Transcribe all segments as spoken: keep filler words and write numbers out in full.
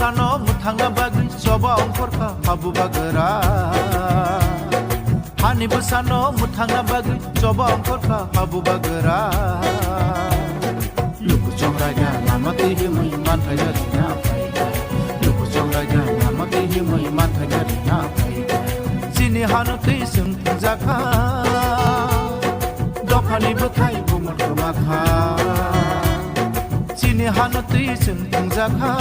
Ano mwthangna bagwi choba ongkhorkha ha bubagra. Hani bwsano mwthangna bagwi choba ongkhorkha ha bubagra. Luku chongraida lama twi himwi manthai rina phaikha. Luku chongraida lama twi himwi manthai rina phaikha. Chini hano twi chwng thwngjakha. Dophani bwthai bumul kwmakha. Chini hano twi chwng thwngjakha.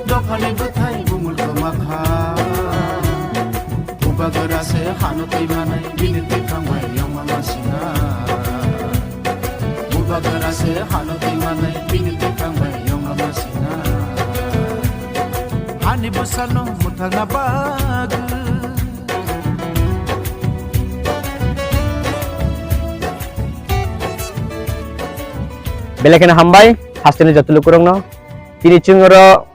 Dophani bwthai bumul kwmakha. Bubagra se hano twi manai bini twi thangbai yongma masina. Bubagra se hano twi manai bini twi thangbai yongma masina. Hani bwsano mwthangna bagwi. Belai kheno hambai, hasteni joto lukurokno. Tini chwng oro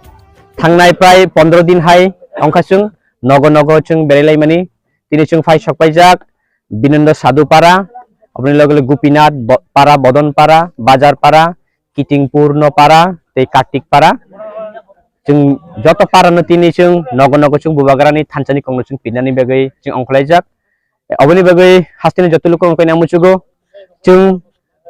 thangnai prai pondro din hai ongkha chwng nogo nogo chwng berai laimani. Tini chwng phai sok paijak Binondo Sadhu Para, oboni loge loge Gopinath Bo-, Para, Bodon Para, Bajar Para, Kitingpur no Para, tei Kartik Para. Chwng joto para no tini chwng nogo nogo chwng bubagrani thansani kongno chwng pinani bagwi chwng ongkhlaijak. Oboni bagwi hasteni joto lukurokno khaina muchugo. Chwng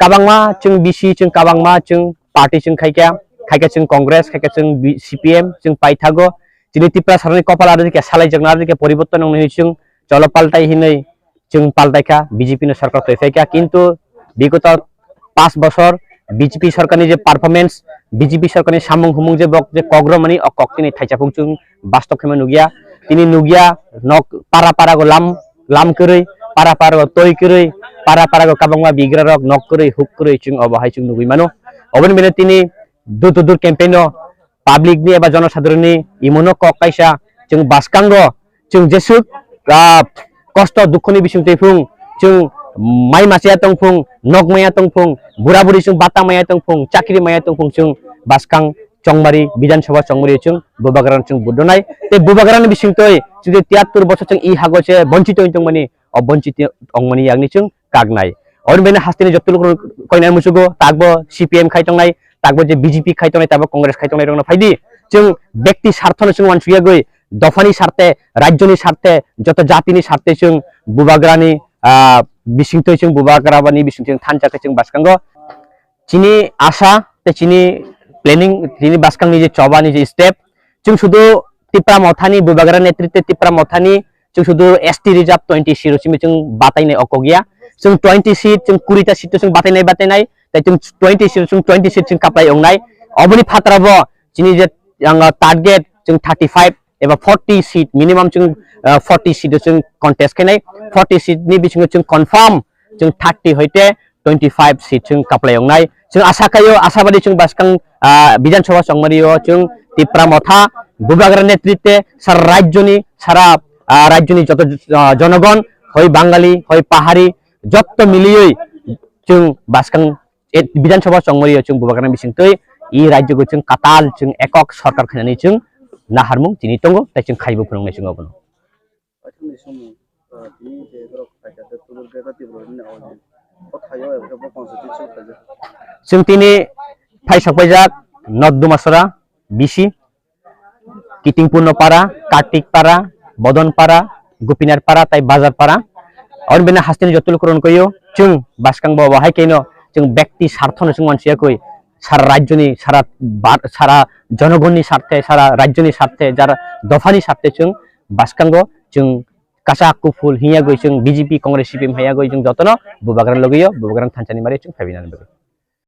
kabangma, chwng bisi, chwng kabangma, chwng party chwng khaikha, khaikha chwng Congress, khaikha chwng B-, C P M, chwng paithago. Chini Tiprasarani kopal aro dikhe salaijakna aro dikhe poriborton wngnai chwng cholo paltai hinwi chwng paltaikha, B J P no sarkar twi phaikha, kintu bigoto pas bosor B J P sarkarni je performance, B J P sarkarni samung humung je bok je kok romani o kok tini thaichapung chwng bastob khe ma nukya. Tini nukya nok para para go lam, lam kwrwi, para para go toi kwrwi, para para go kabangma bigra rok nok kwrwi huk kwrwi chwng obo hai chwng nugwi mano. Oboni bini tini door to door campaign o public ni eba jonosadharon ni imono kok kaisa chwng bwskango chwng jesuk, ah, kosto dukho ni bising twi phung chwng mai machaya tong phung, nok maya tong phung, bura buri chwng bata maya tong phung, chakri maya tong phung chwng bwskang chongmari Bidhan Sabha chongmari chwng bubagrano chwng vote rwnai tei bubagrani bising twi chwng tiyattur bosor chwng i hago se bonchito wng tongmani o bonchito wngmani yakni chwng kaknai. Oro bini hasteni joto lukurok koinai musugo, takbo C P M khai tongnai, takbo je B J P khai tongnai, takbo Congress khai tongnai rokno phaidi. Chwng bekti sarthono chwng wansukya gwi, dophani sarte, rajyoni sarte, joto jatini sarte chwng bubagrani, ah, bisingtwi chwng bubagra bani bisingtwi chwng thansa khe chwng bwskango. Chini asa tei chini planning, chini bwskangni je chobani je step, chwng sudu Tipra Mothani, Bubagra netritwe Tipra Mothani, chwng sudu S T reserve twenty seat rok simi chwng batainai o kok ya. Chwng twenty seat, chwng kuri ta seat chwng batainai, batainai, tei chwng twenty seat, chwng twenty seat chwng kaplai wngnai. Oboni phatarabo chini je ang target chwng thirty five eba forty seat, minimum chwng, ah, forty seat chwng contest khainai. Forty seat ni bisingo chwng confirm chwng thirty hoite twenty five seat chwng kaplai wngnai. Chwng asa khaio, asabadi chwng bwskang, ah, Bidhan Sabha chongmario chwng Tipra Motha Bubagra netritwe sara rajyoni, sara, ah, rajyoni joto, ah, jonogon, hoi Bangali, hoi Pahari, jotto milioi chwng bwskang e, Bidhan Sabha chongmario chwng Bubagrani bisingtwi i rajyoko chwng katal chwng ekok sorkar khainani chwng naharmung tini tongo, tei chwng khaibo phunuknai chwng obono. Paithakni somo, ah, tini je borok paikha tei tubur bebak tei borok nini awal ni kothayo ebo khe bo constitution khaijak. Chwng tini phai sok paijak North Dumasora B C, Kitingpurno Para, Kartik Para, Bodon Para, Gopinath Para, tei Bazar Para. Oro bini hasteni joto lukurok koyo, chwng bwskang bo bo hai keno chwng bekti sarthono chwng wansiya koi, sara rajyoni, sara ba-, sara jonogonni sarthe, sara rajyoni sarthe, jara dophani sarthe chwng bwskango chwng kasak kuphul hinya goi chwng B J P, Congress, C P M haiya goi chwng jotono Bubagrani logiyo, Bubagrani thansani mari chwng phaibinani bagwi.